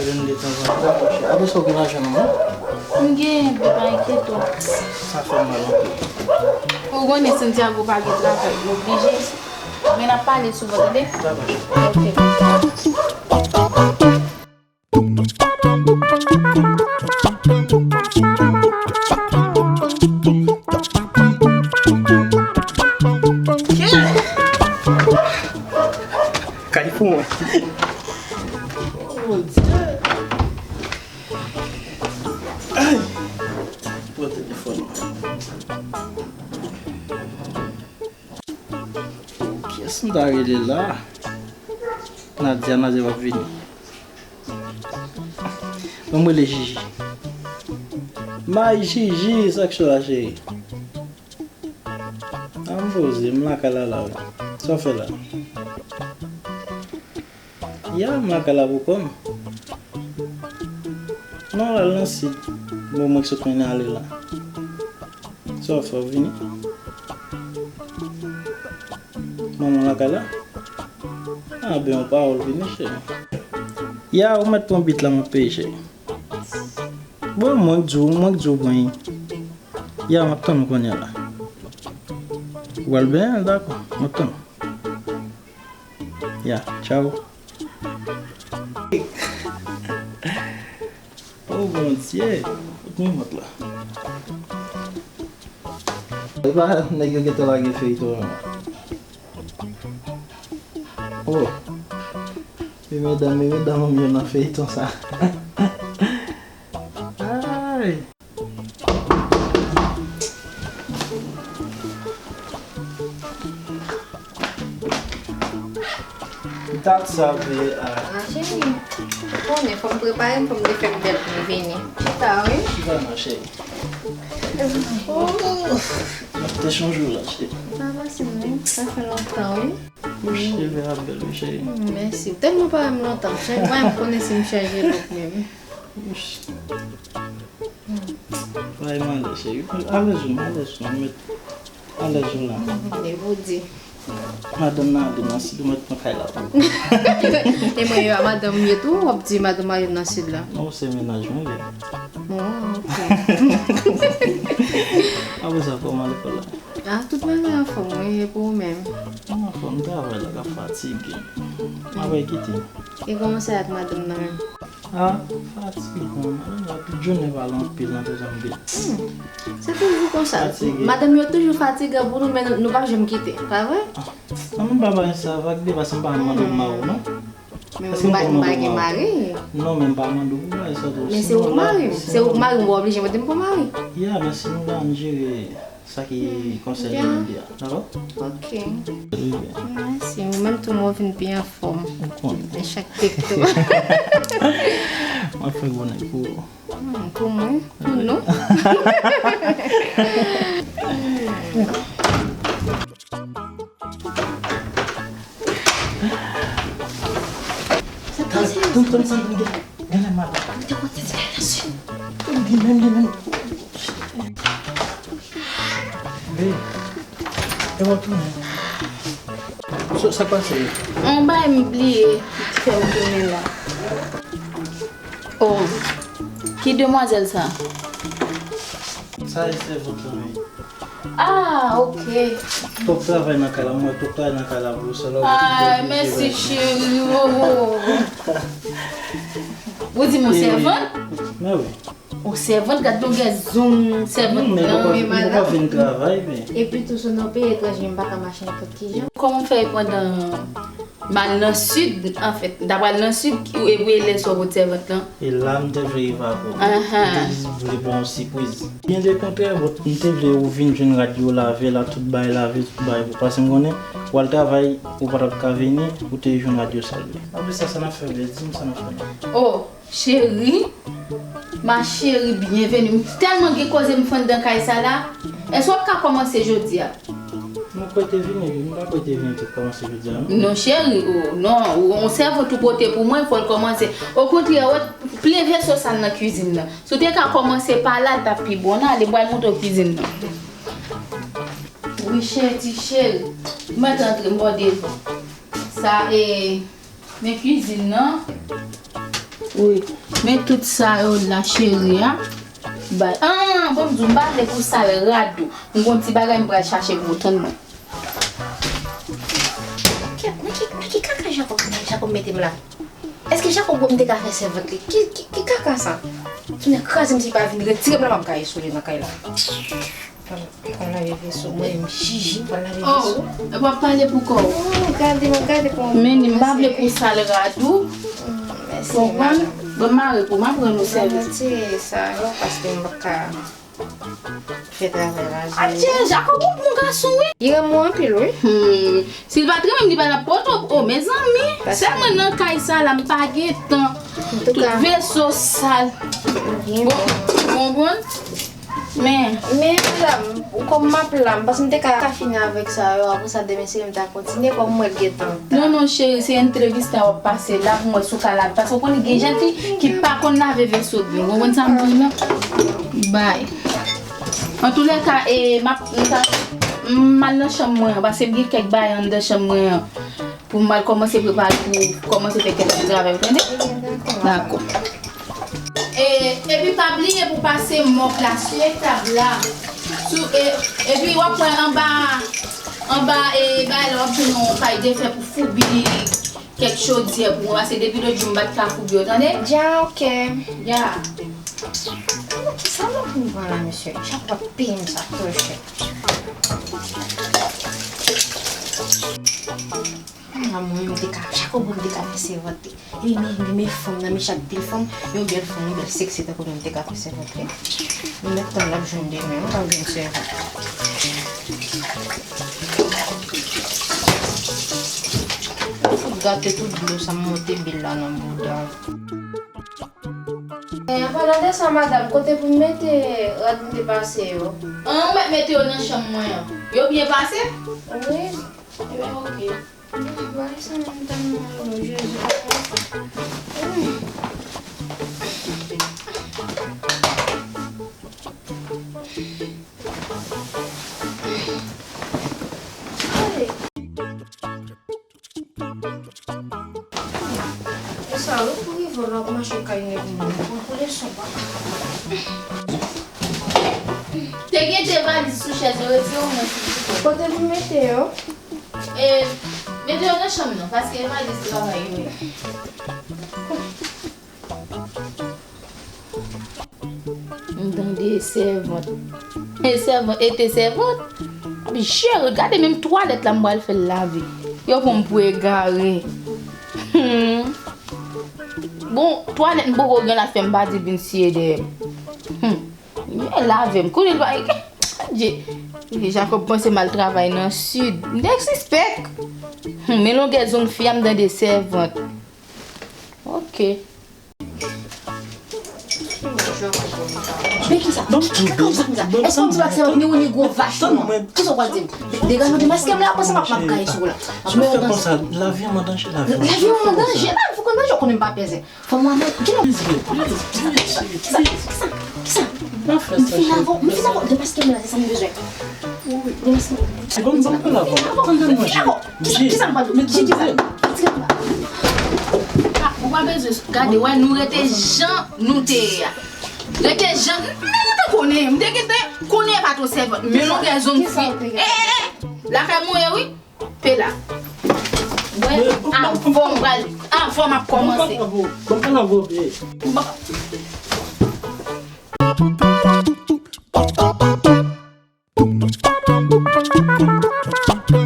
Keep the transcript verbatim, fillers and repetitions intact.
Vin detanzantan, monchè. Apre sa, ou gen lajan nan men w? M gen, papa, enkyete w. Sa fè m mal anpil. Ou konnen Santiago pa gen travay, m oblije. Men n ap pale souvan, tande? Sa mache. Ok. Kay pou mwen. Oh, mon Dieu. Ay. Pran telefòn mwen. Kiyès m ta rele la? Nadia, Nadia p ap vini. Ban m rele Jiji. May Jiji, sa k cho la, cheri? A, m poze, m lakay la la, wi. Sa w fè la? Ya, m lakay la pou kò m. Non, l al nan sid. Bon, mwen ki sot mennen ale la. Sa w fè, w vini? Manman lakay la? A, ben, yon pawòl vini, cheri. Ya, ou mèt pran bit la, m ap peye, cheri. Bon, mwen k di w, mwen k di w pran li. Ya, m ap tann ou kounye a la. Ou pral benyen l, dakò. M ap tann ou. Ya, tchaw. Oh, Bondye, kote m ap la? Epa nèg yo gentan lage feyton an. Oh. Men medam, men medam yo nan feyton sa. Ay. M t ap save a. Ah, cheri, ou konnen, fò m prepare m, fò m te fè m bèl pou m vini. Chita, wi. Chita non, cheri. Oh. M ap te chonje w la, cheri. Sa pase m, wi. Sa fè lontan, wi. Ou cheve a bèl, wi, cheri. Hmm, mèsi. Ou tèlman pa wè m lontan. Chak fwa m konnen si m chanje look menm. Bay malè, cheri. Alèz ou, alèz ou, mèt alèz ou la. E pou di. Madanm nan ale nan sid, ou mèt pran kay la pou ou. E mwen yo, madanm m ye tou, w ap di madanm ale nan sid la. Non, se mennaj mwen, li. Oh, ok. Apre sa, kòman lekòl la? Ah, tout bagay anfòm, wi, e pou ou menm? Mwen anfòm, travay la ka fatige. M ap kite. E kòman sa ak madanm nan menm? Ah, fatig, man. Tout jounen pale anpil nan tèt anpil. Hmm. Se toujou konsa. Fatige. Madanm yo toujou fatige pou nou, men nou, nou pa janm kite, pa vre? Ah, non, nou pa bay sa vag de, paske m pa mande pou mari w, non. Men ou pa gen mari. Non, men m pa mande pou bay sa tou. Men se ou k mari m. Se ou k mari m, ou oblije mande m pou mari. Ya, men si nou la, n jere. Sa ki konsène medya, dakò? Ok. Mèsi. Ou menm tou, mwen vin pi anfòm. Ou konnen. E chak tekto. Mwen fè gwo nèg pou ou. Hmm, pou mwen, pou nou. Sa pase. Tann, tann, tann, tann, gen, gen lè mal. Mwen te konn te di kay la sou. Li menm, li menm. Hey, e w ap tounen. Sa, sa k pase? On bagay m bliye ki fè m tounen la. Oh, ki demwazèl sa? Sa e sèvant lan, wi. Ah, ok. Twòp travay nan kay la, m wè twòp travay nan kay la pou sa la. Ay, mèsi cheri. Oh, oh. Ou di m on sèvant? Men wi. On sèvant, gad longè zong sèvant lan, wi, madanm. Ou pa vin travay, men. Epi tou, si w nan peyi etranje, m pa ka mache nenpòt ki jan. Kòman w fè pandan m al nan sid, anfèt, m ta pral nan sid, e pou e lè sa w pot sèvant lan? E la m te vle rive avè w. Ahan. M te jis vle ba w yon sipriz. Byen de kontrè, m te vle ou vin jwenn rad yo lave la, tout bagay lave, tout bagay, paske m konnen w al travay, ou pa t ap ka vini, ou te jwenn rad yo sal. Apre sa, sa n ap fè, di m sa n ap fè. Oh, cheri, ma chérie, bienvenue. M tèlman gen koze m fè anndan kay sa la. Èske w ap ka kòmanse jodi a? Mwen kwè te vini, wi. M pa kwè te vini, te kòmanse jodi a, non. Non, cheri, oh, non. Ou, on sèvant ou pote pou mwen, fò l kòmanse. Okontrè, wè, plen vèso sal nan kwizin nan. Si w te ka kòmanse pa la, l t ap pi bon. N ale, m pral montre w kwizin nan. Wi, cheri, ti cheri. Mwen t antre, m bò devan. Sa, e, Men kwizin nan, Wi. Men tout sa yo la, cheri a. Bay. Ah, bon, m di w, m pa vle pou sal rad ou. M gon ti bagay m pral chache pou ou, tann mwen. Kèt, men ki, men ki kaka Jacob, Jacob mete m la? Èske Jacob wè m te ka fè sèvant li? Ki, ki, ki kaka sa? Tounen kraze m si pa vin retire m la, m ap gaye sou li nan kay la. Pral lave veso, mwen menm Jiji, pral lave veso. Oh, w ap pale pou kò w. Oh, gade mwen, gade kòman. Men m pa vle pou sal rad ou. Mèsi, madanm. Bon, mare pou m ap rann ou sèvis. Mwen retire sa yo paske m pa ka fè travay la. Adje, Jacob, ou bon gason, wi. Li renmen w anpil, wi. Hmm. Si l pa t renmen m, li pa t ap pote w. Oh, mezanmi. Sèlman nan kay sa la, m pa gen tan. Tout veso sal. Bon, ou konprann? Men, men, madanm, ou kòm m ap la, m panse m te ka, ka fini avèk sa yo, apre sa, demen, si m ta kontinye, kòm mwen gentan. Non, non, cheri, se entrevista w ap pase la, pou mwen sou ka la, paske w konnen gen jèn fi ki pa konn lave veso byen, ou konprann sa m di w la? Bay. Antoulèka, e, m ap, m ta, m al nan chanm mwen an, paske m gen kèk bagay anndan chanm mwen an. Pou m al kòmanse prepare pou kòmanse fè kèk ti travay, ou tande? Dakò. E, epi pa bliye pou pase mòp la sou etab la. Sou, e, epi w ap wè anba, anba, e, bagay la, w ap jwenn yon pay de fè pou foubi kèk chodyè pou mwen, paske depi lòt jou m pa t ka foubi yo, tande? Dja, oke. Dja. Kisa m ap pran la, mesye? Chak w ap peye m sa twò chè. A mwen menm te ka, chak ou bon te ka fè sèvant li. Epi men, men, men fanm nan, men chak bèl fanm, yon bèl fanm, yon bèl seksi tankou nou te ka fè sèvant li. Nou mèt tann l ap jwenn demen, nou pral jwenn sèvant. Fout gate tout dlo sa m monte bil la nan bouda. E, an palan de sa, madanm, kote pou m mete rad m te pase yo? An, ou mèt mete yo nan chanm mwen an. Yo byen pase? Wi. Ebyen, oke. Bagay sa menm tèlman lou, Jezi. E sa, lè w pou rive la, w ap mache kay nèg moun, pou, pou leson, papa. Te gen de valiz sou chèz yo, retire w mwen, silvouplè. Kote pou mete yo? E, mete yo nan chanm nan, paske e valiz travay yo ye. M tande sèvant. E sèvant, e te sèvant. Jere, gade menm twalèt la m pral fè l lave. Yo pran m pou egare. Hmm. Bon, twalèt m poko gen la fè m pa di vin siye dèyè m. Hmm. Men lave m. Kounye l pa, Dye. Jacob panse m al travay nan sid. Nèg sispèk. Hmm, men longè zong fi a m tande sèvant. Oke. Men kisa? Kaka w sa? Èske w di m ak sèvant ni ou ni gwo vach ou an? Kisa w pral di m? Degaje w, demaske m la, panse m ap, m ap gaye sou ou la. M ap fè konsa, lavi an danje, lavi an danje. Lavi an danje, lavi an danje, ou konnen m pa pèse. Fanm ou a mwen, kilè w? Kisa? Kisa? Kisa? M fin avè w, m fin avè w, demaske m la, se sa m bezwen. Demaske m. Se bon, m fin avè w. Tande mwen, Kisa, kisa m pral di? Kisa, kisa? Retire m la. Ah, ou pa bezwen gade, wè, nou rete jan nou te ye a. Rete jan, m te gentan konnen, m te gentan konnen pa twò sèvant, men longè zong fi. Eh, eh, eh, lakay mwen ye, wi. Pe la. Wè, avan m pral, avan m ap kòmanse. Bon.